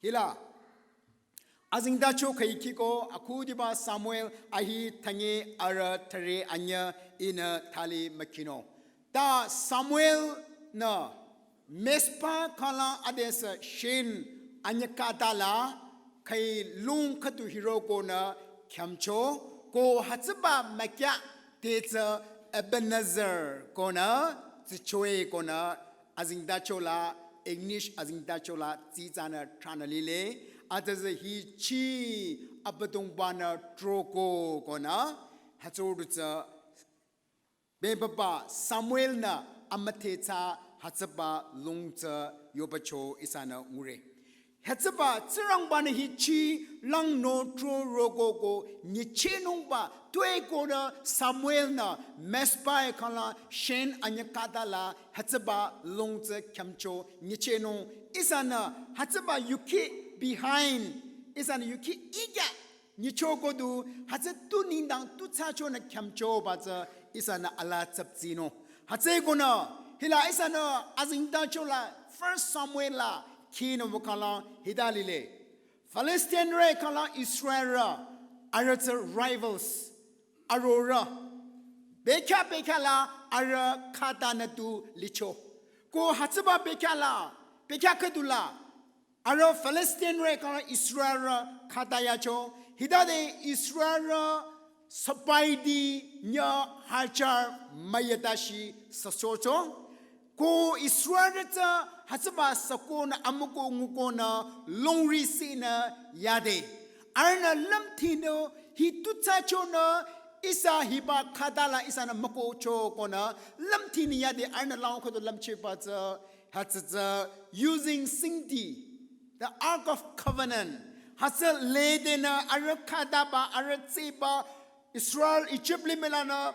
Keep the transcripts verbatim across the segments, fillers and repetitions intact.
Hila azengtacho khüikiko akhudiba Samuel ahi thünye arü thüre anyüh ihnü thali mükhino. Ta Samuel-nü Mizpa khala adesü Shen anyüh khatala khüi lung khüdu hirokonü khyümcho, ko hütsüba mükyah te tsü Ebenezer konü tsichoe konü azengtachola, English azengtachola tsitsanü thranü lile. Atüzü hichi Abüdongbanü troko konü hütsüdu tsü bebaba Samuel-nü amüdhe tsü hütsüba lung tsü yobacho ihsanü ngure. Hütsüba Tsingrangbanü hichi lang nü tro roko ko nyichehnungba tue konü Samuel-nü Mizpa-e khala Shen anyüh khatala hütsüba lung tsü khyümcho nyichehnung. Ihsanü hütsüba yuki behind, ihsanü yuki iga nyichoko du hütsü tu nengdang tu thsachonü khyümchoba tsü ihsanü alaa tsüptsinung. Hütsü konü hila ihsanü azengtachola First Samuel la khinü wü khala hita lile. Filistinrü khala Israelrü arüh tsü rivals, arorüh. Bekhyah bekhyah la arüh khatanü tu licho. Ko hütsüba bekhyah la, bekhyah khüdula arüh Filistinrü khala Israelrü khatayacho. Hitade Israelrü sipaiti nyüh hajar müyetashi süsohcho. Ko Israelrü tsü hütsüba sükonü amükoh ngukonü longri sehnü yade. Arühnü lümthinü hi tu thsachonü ihsa hiba khatala ihsanü mükohcho konü lümthinü yade arühnü lang khüdu lümchehba tsü hütsü tsü yuzeng singti, the Ark of Covenant. Hütsü ledenü arüh khataba arüh tsehba Israel Ijip limih lanü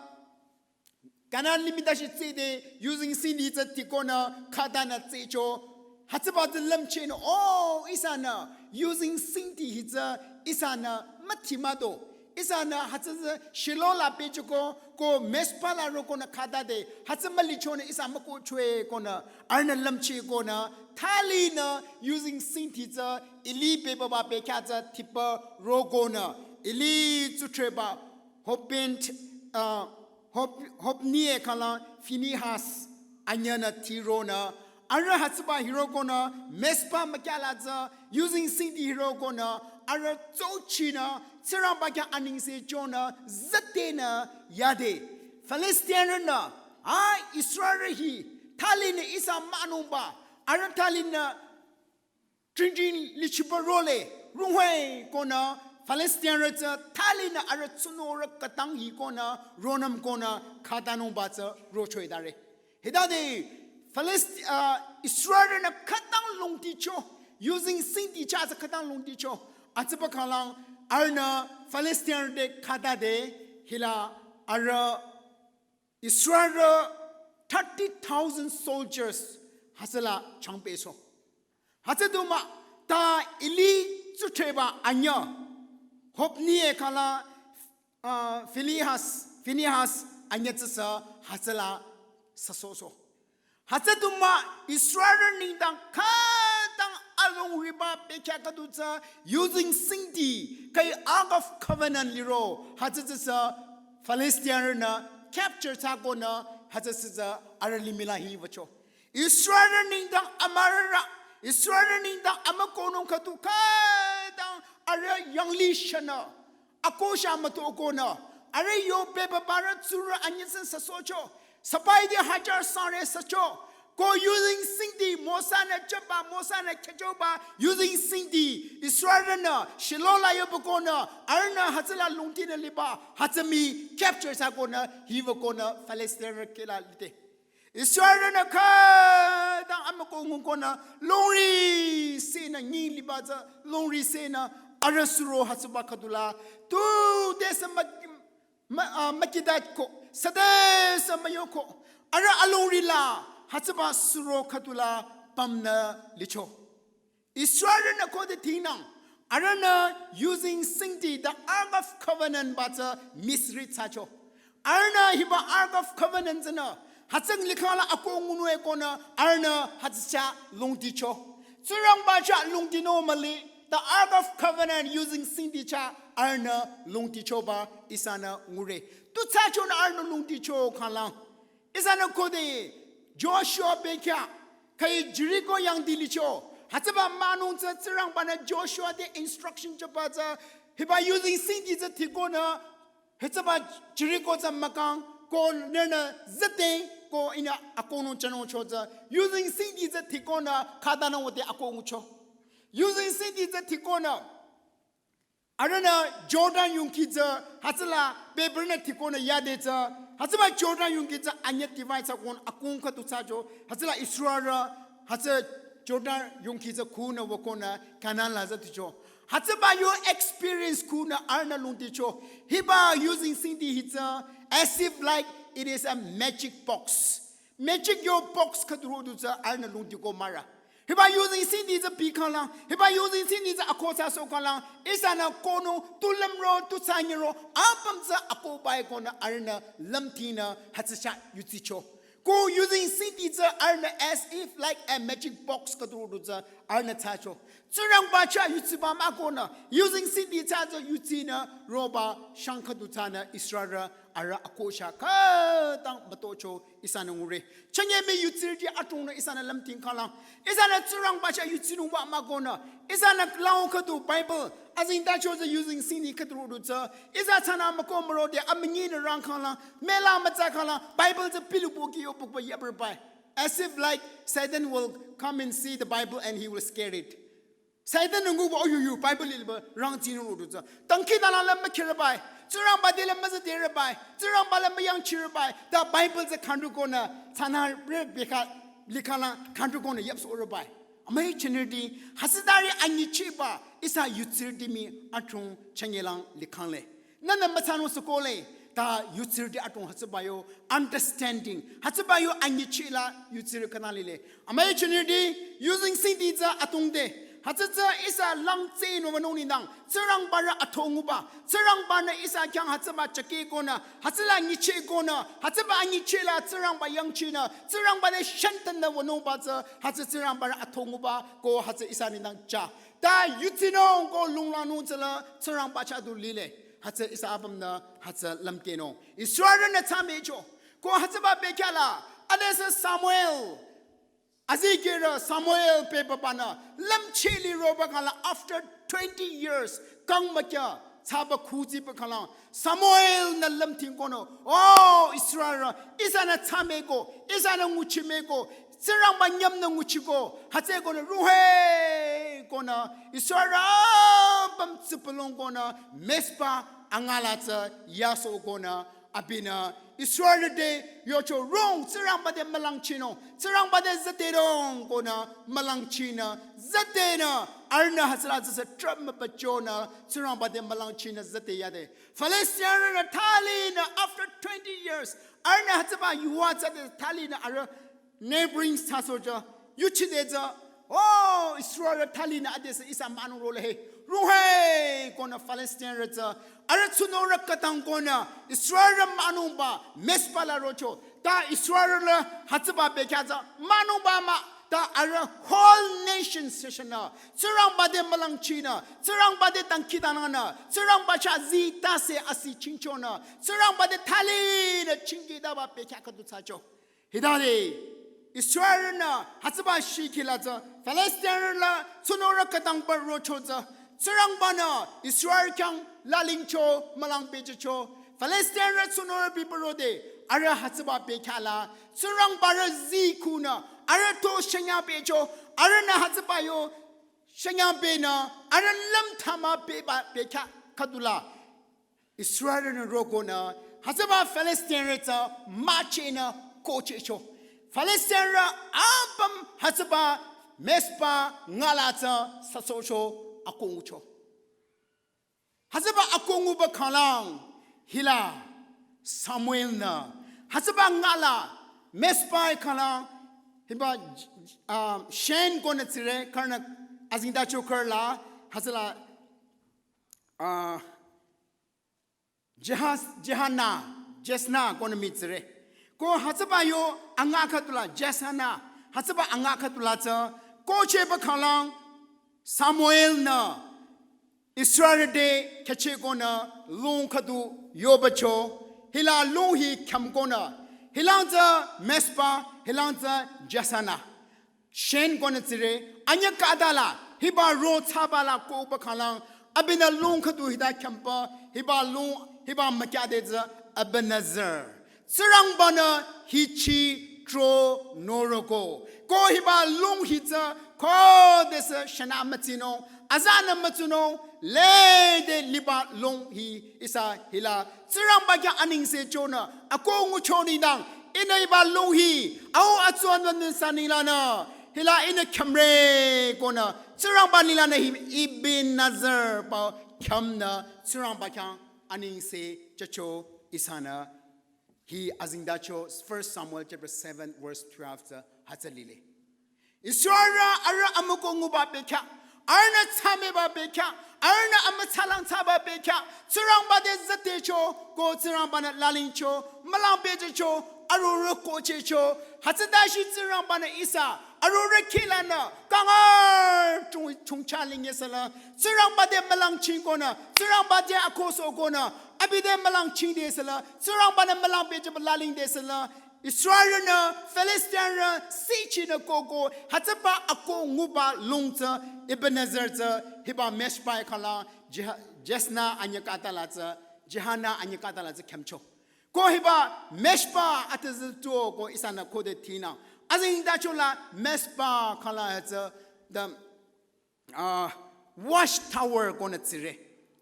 Kanan limih tashi tsehde yuzeng singti tsü tikonü khatanü tsehcho. Hütsüba tsü lümchehnü, oh, ihsanü yuzeng singti hi tsü ihsanü müthimado. Ihsanü hütsü tsü Shiloh la pehchoko, ko Mizpa la rokonü khatade hütsü mülichonü ihsa mükohchoe konü arühnü lümcheh konü thalinü yuzeng singti tsü Eli bebaba bekhyah tsü tipa rokonü Eli tsudhreba Hopent, uh, Hop-, Hopni-e khala Finehas anyühnü tironü arüh hütsüba hirokonü Mizpa mükyah la tsü yuzeng singti hirokonü arüh tsochinü Tsingrangba khyang anengse chonü zütenü yade. Filistinrünü, a, Israelrü hi thalinü ihsa münungba, arüh thalinü tringjing lichiba role, runghoi konü Filistinrü tsü thalinü arüh tsunorü khütang hi konü ronüm konü khatanungba tsü rochoetare. Hitade Filist-, uh, Israelrünü khütang longticho, yuzeng singti chah tsü khütang longticho. Hütsüba khalang arühnü Filistinrü te khatade hila arüh Israelrü thirty thousand soldiers hütsüla changpehsoh. Hütsü du mah ta Eli tsudhreba anyüh Hopni-e khala, uh, Finehas, Finehas anyüh tsüsü hütsüla süsohsoh. Hütsü du mah Israelrü nengdang khütang alongriba bekhyah khüdu tsü yuzeng singti khüi Ark of Covenant liro hütsü tsüsü Filistinrünü capture thsakonü hütsü tsüsü arüh limih la hiwücho. Israelrü nengdang amürarü, Israelrü nengdang amükohnung khüdu khütang arüh yanglih shanü akosha mütokonü arüh yo bebabarü tsurü anyüsen süsohcho. Sipaiti hajar sangre sücho. Ko yuzeng singti Mosa-nü jüba, Mosa-nü khyüchoba yuzeng singti Israelrünü Shiloh la yobakonü arühnü hütsüla longtinü liba hütsü mii capture thsakonü hiwükonü Filistinrü kihla lide. Israelrünü khütang amükoh ngukonü longri sehnü nyi liba tsü longri sehnü arüh suro hütsüba khüdula tu tesü mü-, mü-, ah, mükidat ko, sütesü müyoko, arüh alongri la hütsüba suro khüdula pümnü licho. Israelrünü khode thinang, arühnü yuzeng singti the Ark of Covenant ba tsü misri thsacho. Arühnü hiba Ark of Covenant tsünü hütsüng likhang la akoh ngunung-e konü arühnü hütsü chah longticho. Tsingrangba chah lungtinung müli, the Ark of Covenant yuzeng singdi chah arühnü lungtichoba ihsanü ngure. Tu thsachonü arühnü lungticho khalang. Ihsanü khode Joshua bekhyah, khüi Jericho yangdi licho. Hütsüba münung tsü Tsingrangbanü Joshua te instruction jüba tsü, hiba yuzeng singdi tsü tikonü, hütsüba Jericho tsü mükang, ko nührünü züte, ko ihnü akohnung jünungcho tsü, yuzeng singdi tsü tikonü, khatanü wüde akoh ngucho. Yuzeng singdi tsü tikonü, arühnü Jordan yongkhi tsü, hütsüla bebürünü tikonü yade tsü, hütsüba Jordan yongkhi tsü anyüh divide thsakonü akong khüdu thsacho, hütsüla Israelrü, hütsü Jordan yongkhi tsü khunü wükonü Kanan la züticho. Hütsüba yo experience khunü arühnü lungticho. Hiba yuzeng singdi hi tsü as if like it is a magic box. Magic yo box khüdu rodu tsü arühnü lungtiko mara. Hiba yuzeng singdi tsü bi khalang, hiba yuzeng singdi tsü akoh thsasoh khalang, ihsanü konü tu lümro, tu thsanyiro, apüm tsü akoh bai konü arühnü lümtinü hütsü chah yutsicho. Ko yuzeng singdi tsü arühnü as if like a magic box khüdu rodu tsü arühnü thsacho. Tsingrangba chah yutsiba mah konü, yuzeng singdi chah tsü yutsinü roba shang khüdu thsanü Israelrü arüh akoh chah khütang mütocho ihsanü ngure. Chünye mii yutsirüti adrongnü ihsanü lümting khalang. Ihsanü Tsingrangba chah yutsinungba mah konü. Ihsanü lao khüdu Bible, azengtacho tsü yuzeng singdi khüdu rodu tsü. Ihsa thsanü müko mürode amünyi nü rang khalang, mela mütsa khalang, Bible tsü pilu boki yo bukba yabrübai. As if like Satan will come and see the Bible and he will scare it. Satan nü nguba, "Oh, yo, yo, Bible lilba rang tsinu rodu tsü." Dangkhidangnang la mükhirübai. Tsingrangba te la müzüderübai. Tsingrangba la müyangchirübai. Ta Bible tsü khandru konü, thsanü re bekha, likhala khandru konü yapsohrübai. Amüi chinirüti, hütsütari anyichiba, ihsa yutsirüti mii adrong chünyelang likhangle. Nühnü müthsanung sükole, ta yutsirüti adrong hütsüba yo understanding, hütsüba yo anyichila yutsirü khüta lile. Amüi chinirüti, yuzeng singdi tsü atongde. Hütsü tsü ihsa lang tse no wünung nengdang, Tsingrangbarü atho nguba, Tsingrangbanü ihsa khyang hütsüba chake konü, hütsüla nyiche konü, hütsüba anyichila Tsingrangba yangchinü, Tsingrangba te shantanü wünungba tsü, hütsü Tsingrangbarü atho nguba, ko hütsü ihsa nengdang chah. Ta yutsinung ko lunglanung tsüla Tsingrangba chah du lile. Hütsü ihsa apümnü hütsü lümkehnung. Israelrünü thsamecho. Ko hütsüba bekhyah la. Adesü Samuel. Azikehrü Samuel pehbabanü. Lümchili roba khala after twenty years. Kang mükya. Thsaba khuzi ba khala. Samuel nü lümting konü. Oh, Israelrü. Ihsanü thsameko. Ihsanü nguchimeko. Tsingrangba nyümnü nguchiko, hütsü konü ruhe konü, Israel apüm tsipülung konü, Mizpa angala tsü yaso konü, abinü, Israel te yocho rong, Tsingrangba te mülangchinung, Tsingrangba te züterong konü, mülangchinü, zütenü, arühnü hütsüla tsü trüm müpachonü, Tsingrangba te mülangchinü züte yade. Filistinrünü thalinü, after twenty years, arühnü hütsüba yuwa tsü te thalinü arüh neighboring thsasohcho, yuchide tsü, oh, Israel thalinü adesü ihsa münung role he, ruhe konü Filistinrü tsü, arüh tsunorü khütang konü, Israel münungba, Mizpa la rocho, ta Israel la hütsüba bekhyah tsü, münungba mah, ta arüh whole nation sessionü, Tsingrangba te mülangchinü, Tsingrangba te dangkhidangnangnü, Tsingrangba chah zi tase asi chingchonü, Tsingrangba te thalinü chingkidaba bekhyah khüdu thsacho. Hitade, Israelrünü hütsüba shikila tsü, Filistinrü la tsunorü khütang ba rocho tsü, Tsingrangbanü Israel khyang lalingcho, mülang pehjücho, Filistinrü tsunorü biba rode, arüh hütsüba bekhyah la, Tsingrangbarü zi khunü, arüh to shanya pehcho, arühnü hütsüba yo, shanya pehnü, arüh lümthama pehba bekhyah khüdu la. Israelrünü ro konü, hütsüba Filistinrü tsü müchinü kohchehcho. Filistinrü apüm hütsüba Mizpa ngala tsü süsohcho akoh ngucho. Hütsüba akoh nguba khalang hila Samuel nü. Hütsüba ngala Mizpa khalang hiba, um, Shen konü tsire, khürünü azengtacho khürü la, hütsüla, uh, Jehaz-, Jehana, Jesna konü mii tsire. Ko hütsüba yo anga khüdu la, Jesana, hütsüba anga khüdu la tsü, Ko cheba khanglang Samuel nü Israel te khyacheh konü lung khüdu yobacho, hila lung hi khyamkonü, hilang tsü Mizpa, hilang tsü Jeshanah. Shen konü tsire, anyü khütala, hiba ro thsabala koba khanglang, abinü lung khüdu hita khyampa, hiba lung, hiba mükyade tsü Ebenezer. Tsingrangbanü hichi tro noroko. Ko hiba lung hi tsü khodesü shanü mütsinung, azanü mütsinung, lede liba lung hi ihsa hila Tsingrangba khyang anengse chonü, ako ngucho nengdang, ihnü hiba lung hi, au atsuan nü saning lanü, hila ihnü khyamre konü, Tsingrangba ninglanü hi Ebenezer pü khyamnü, Tsingrangba khyang anengse chacho ihsanü hi azengtacho First Samuel chapter seven verse twelve tsü hütsü lile. Israel arüh amükoh nguba bekhyah, arühnü thsameba bekhyah, arühnü amüthsalang thsaba bekhyah, Tsingrangba te zütecho, ko Tsingrangbanü lalingcho, mülang bechecho, arorüh kohchehcho, hütsüta shi Tsingrangbanü ihsa, arorüh kihlanü, kangar chung, chungcha linge sala, Tsingrangba te mülang chingkonü, Tsingrangba te akohsohkonü, abi te mülang chingde sala, Tsingrangbanü mülang becheba lalingde sala, Israelnü, Filistinrü, sichinü koko, hütsüba ako nguba lung tsü, Ebenezer tsü, hiba Mizpa khanglang, Jeha-, Jeshanah anyü khütala tsü, Jeshanah anyü khütala tsü khyamcho. Ko hiba Mizpa atüzü tuo ko ihsanü khode thinü. Azengtachola Mizpa khanglang hütsü the, uh, watchtower konü tsire.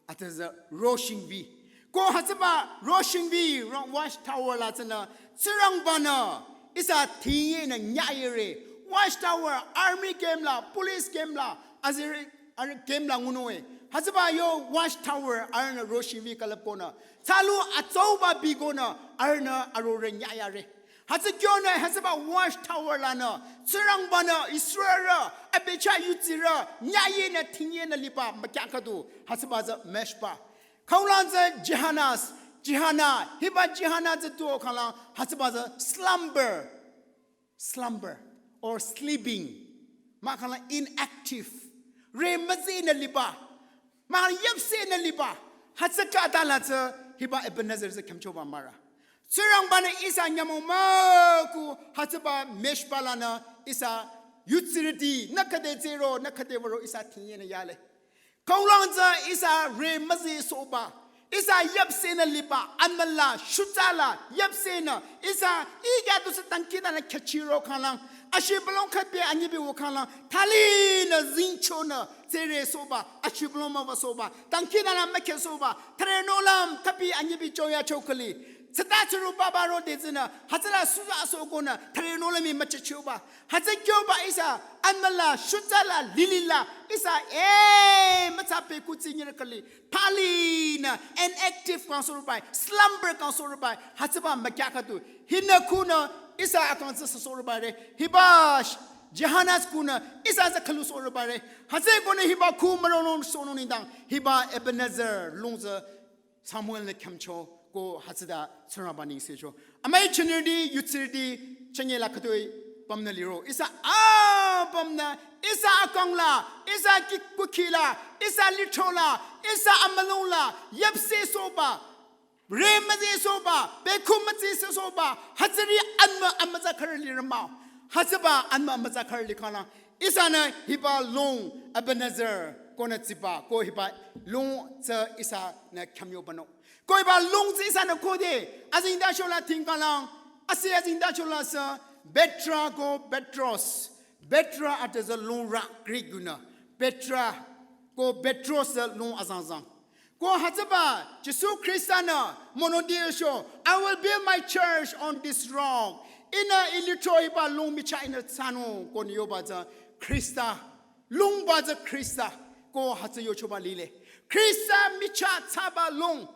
Atüzü roshingvi. Ko hütsüba roshingvi, ro-, watchtower la tsünü, Tsingrangbanü, ihsa thingyenü nyayere. Watchtower, army camp la, police camp la, azire, arüh camp la ngunoe. Hütsüba yo watchtower, arühnü roshingvi külüpkonü. Thsalu atsauba bikonü, arühnü arorüh nyayare. Hütsü kyonü, hütsüba watchtower lanü, Tsingrangbanü, Israelrü, abicha yutsirü, nyayenü, thingyenü liba, mükyah khüdu, hütsüba tsü Mizpa. Khanglang tsü Jeshanah, Jeshanah, hiba Jeshanah tsü tuo khanglang, hütsüba tsü slumber. Slumber or sleeping. Mahkhang inactive. Re müzinü liba. Mahkhang yüpsehnü liba. Hütsü khütala tsü hiba Ebenezer tsü khyamchoba mara. Tsingrangbanü ihsa nyümong müku hütsüba Mizpa lanü ihsa yutsirüti nü khüde tsero nü khüde würo ihsa thingyenü yale. Khanglang tsü ihsa re müzisohba. Ihsa yüpsehnü liba, amüla, shutala, yüpsehnü. Ihsa, ikya tusü tangkidala khyachiro khanglang. Ashibülung khüpi anyibi wo khanglang. Thalinü zingchonü, tsere sohba, ashibülung müwüsohba. Tangkidala mükhesohba. Thare nolam khüpi anyibi choya chokali. Tsüta tsürü baba ro dezinü, hütsüla suza sohkonü, thare nolami müchechoba. Hütsü kyoba ihsa, amüla, shutala, lilila, ihsa, eh, mütsa pe kutsi nyir kali. Thalinü, inactive kang sohrubai, slumber kang sohrubai, hütsüba mükyah khüdu. Hinü kunü, ihsa akang tsü sohrubai re. Hiba, sh-, Jeshanah kunü, ihsa tsü khülu sohrubai re. Hütsü kunü hiba ku müronung sohnung nengdang, hiba Ebenezer, lung tsü, Samuel nü khyamcho ko hütsüta Tsingrangba nengsecho. Amüi chinirüti, yutsirüti, chengela khütoi pümnü liro. Ihsa apümnü, ihsa akangla, ihsa ki-, kukhila, ihsa lithrola, ihsa amülungla, yüpsehsohba, re müzisohba, bekhu müzisohba, hütsüri anmü amütsa khürü lirü mah-o. Hütsüba anmü amütsa khürü likhanglang. Ihsanü hiba lung Ebenezer konü tsiba, ko hiba lung tsü ihsanü khyamyobanung. Ko hiba lung tsü ihsanü khode, azengtachola tingkalang, asi azengtachola sü Petra ko Petros. Petra atüzü lung ra Greek yunü. Petra ko Petros lung azangzang. Ko hütsüba, Jisu Khrista-nü, monoti sho, "I will build my church on this rock." Ihnü ilithro hiba lung michah ihnü thsanung, ko nü yoba tsü Khrista, lungba tsü Khrista, ko hütsü yochoba lile. Khrista michah thsaba lung,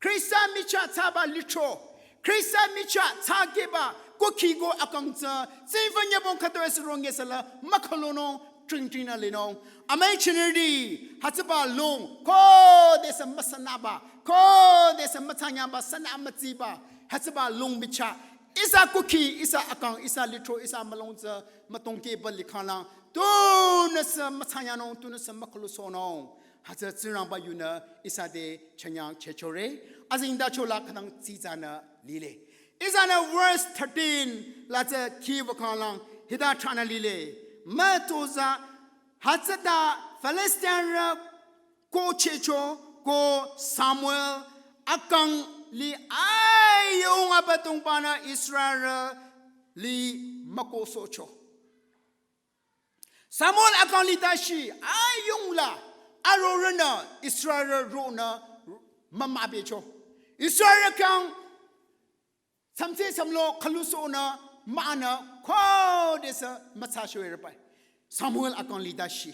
Khrista michah thsaba lithro, Khrista michah thsakehba, kukhi ko akang tsü, tsingfa nyübong khütoi sürong yesala, mükhülonung, tringtringnü linung. Amüi chinirüti, hütsüba lung, khodesü müsanaba, khodesü mütsanyaba, sanü mütsiba, hütsüba lung michah, Ihsa kukhi, ihsa akang, ihsa lithro, ihsa mülung tsü mütongkehba likhanglang, tunüsü mütsanyanung, tunüsü mükhülusohnung. Hütsü Tsingrangba yunü ihsa te chanyang chechore. Azingdachola khütang tsitsanü lile. Ihsanü verse thirteen la tsü khiwükhanglang hita thranü lile. Mütozah hütsüta Filistinrü ko chehcho ko Samuel akang li ayung Abüdongba-nü Israelrü li mükosohcho. Samuel akang li dashi ayung la arorünü Israelrü ronü mümübecho. Israelrü khyang samse samlo khülusohnü münü khodesü mütsashoe repai. Samuel akang li dashi.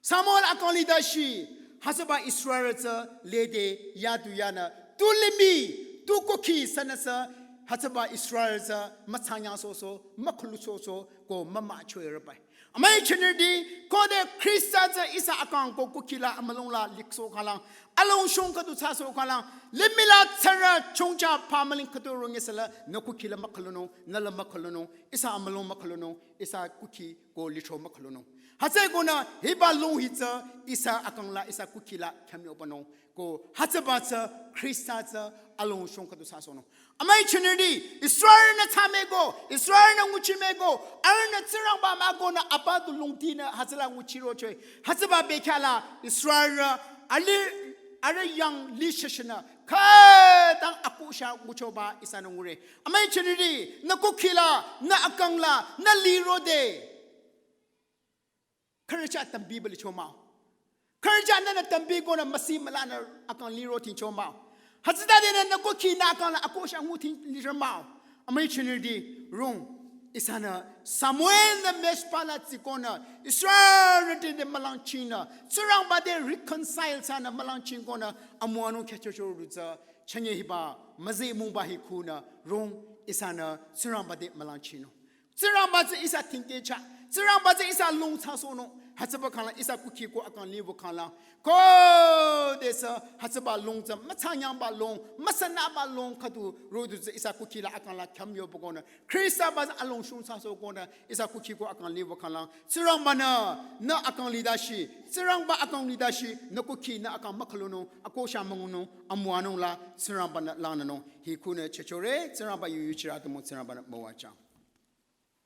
Samuel akang li dashi. Hütsüba Israel tsü lede yadu yanü. Tu limih, tu kukhi sünüsü. Hütsüba Israel tsü mütsanyang soso, mükhülusohso, ko mümüchoe repai. Amüi chinirdi, khode Khrista tsü ihsa akang ko kukhi la amülung la liksoh khanglang. Alongshung khüdu thsasoh khanglang. Limih la tsara chongcha pa müling khüdu rungi sela, nü kukhi la mükhülunung, nü la mükhülunung, ihsa amülung mükhülunung, ihsa kukhi ko lithro mükhülunung. Hütsükonü hiba lung hi tsü ihsa akang la ihsa kukhi la khyamyobanung. Ko hütsüba tsü Khrista tsü alongshung khüdu thsasohnung. Amüi chinirdi, Israelnü thsameko, Israelnü nguchimeko, arühnü Tsingrangba mükonü abadu lungtinü hütsüla nguchirochoe. Hütsüba bekhyah la Israelrü ali arüh yang li sheshenü khütang akusha nguchoba ihsanü ngure. Amüi chinirdi, nü kukhi la, nü akang la, nü lirode. Khürücha tambiba licho mah-o. Khürücha nünü tambikonü müsi mülanü akang liro thingcho mah-o. Hütsütadenü nü kukhi nü akang la akusha ngu thing liro mah-o. Amüi chinirdi rung. Ihsanü Samuel-nü Mizpa la tsikonü Israelrü te de mülangchinü Tsingrangba te reconcile thsanü mülangchinkonü amüwanung khyüchocho ru tsü chünye hiba müzimungba hi khunü rung ihsanü Tsingrangba te mülangchinung. Tsingrangba tsü ihsa tingkehcha. Tsingrangba tsü ihsa lung thsasohnung. Hütsüba khangla ihsa kukhi ko akang liwü khangla. Khodesü hütsüba lung tsü mütsanyangba lung, müsanüba lung khüdu rodu tsü ihsa kukhi la akang la khyamyobakonü. Khristaba tsü alongshung thsasohkonü ihsa kukhi ko akang liwü khangla. Tsingrangba-nü, nü akang li dashi. Tsingrangba akang li dashi. Nü kukhi nü akang mükhülunung. Akusha müngunung. Amüwanung la Tsingrangba-nü langnünung. Hi khunü chechore. Tsingrangba yu yuchirü atümung Tsingrangba-nü müwajüng.